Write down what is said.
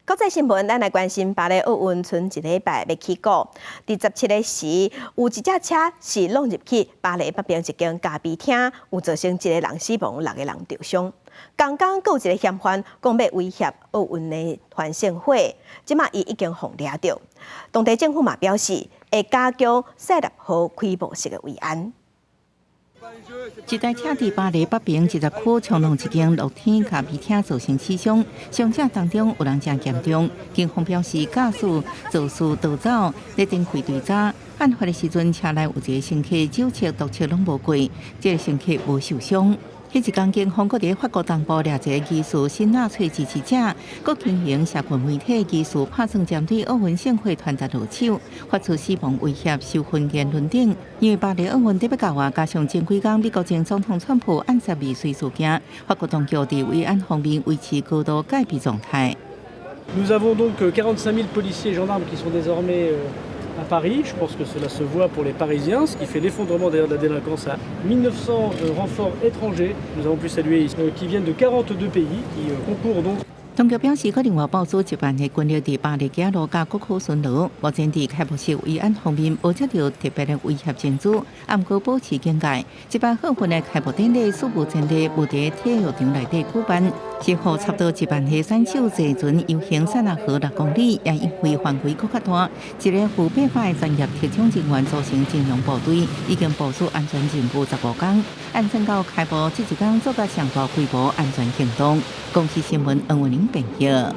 國際新聞，咱來關心巴黎奧運賰一禮拜欲起鼓。佇17日時，有一隻車是挵入去巴黎北邊一間咖啡廳，有造成一個人死亡，六個人著傷。仝工閣有一個嫌犯講欲威脅奧運的傳聖火，這馬伊已經予掠著。當地政府嘛表示，會加強塞納河開幕式的維安。一台車佇巴黎北邊一個區衝撞一間露天咖啡廳，造成死傷。傷者當中有人誠嚴重。警方表示，駕駛肇事逃走，咧等開追查。案發的時陣，車內有一個乘客，酒測、毒測攏無過，這個乘客無受傷。彼一工，警方閣佇法國東部掠一個疑似新納粹支持者，閣經營社群媒體疑似拍算針對奧運聖火傳達落手，發出死亡威脅、仇恨言論等。因為巴黎奧運得欲到啊，加上前幾工美國前總統川普暗殺未遂事件，法國當局佇維安方面維持高度戒備狀態。 Nous avons donc 45 000 policiers et gendarmes qui sont désormais à Paris. Je pense que cela se voit pour les Parisiens, ce qui fait l'effondrement d'ailleurs de la délinquance à 1900 renforts étrangers. Nous avons pu saluer qui viennent de 42 pays qui concourent donc. 當局表示，閣另外部署1萬的軍力佇巴黎街路佮各區巡邏。目前佇開幕式維安方面無接著特別的威脅徵兆，毋過保持警戒。這擺奧運的開幕典禮史無前例，無佇體育場內底舉辦，是予差不多1萬個選手坐船遊行塞納河6公里，也因為範圍閣較大。一个負800的專業特種人員組成精鋭部隊，已經部署安全任務15工，按算到開幕這一工做甲上大規模安全行動。公視新聞黃文玲編譯。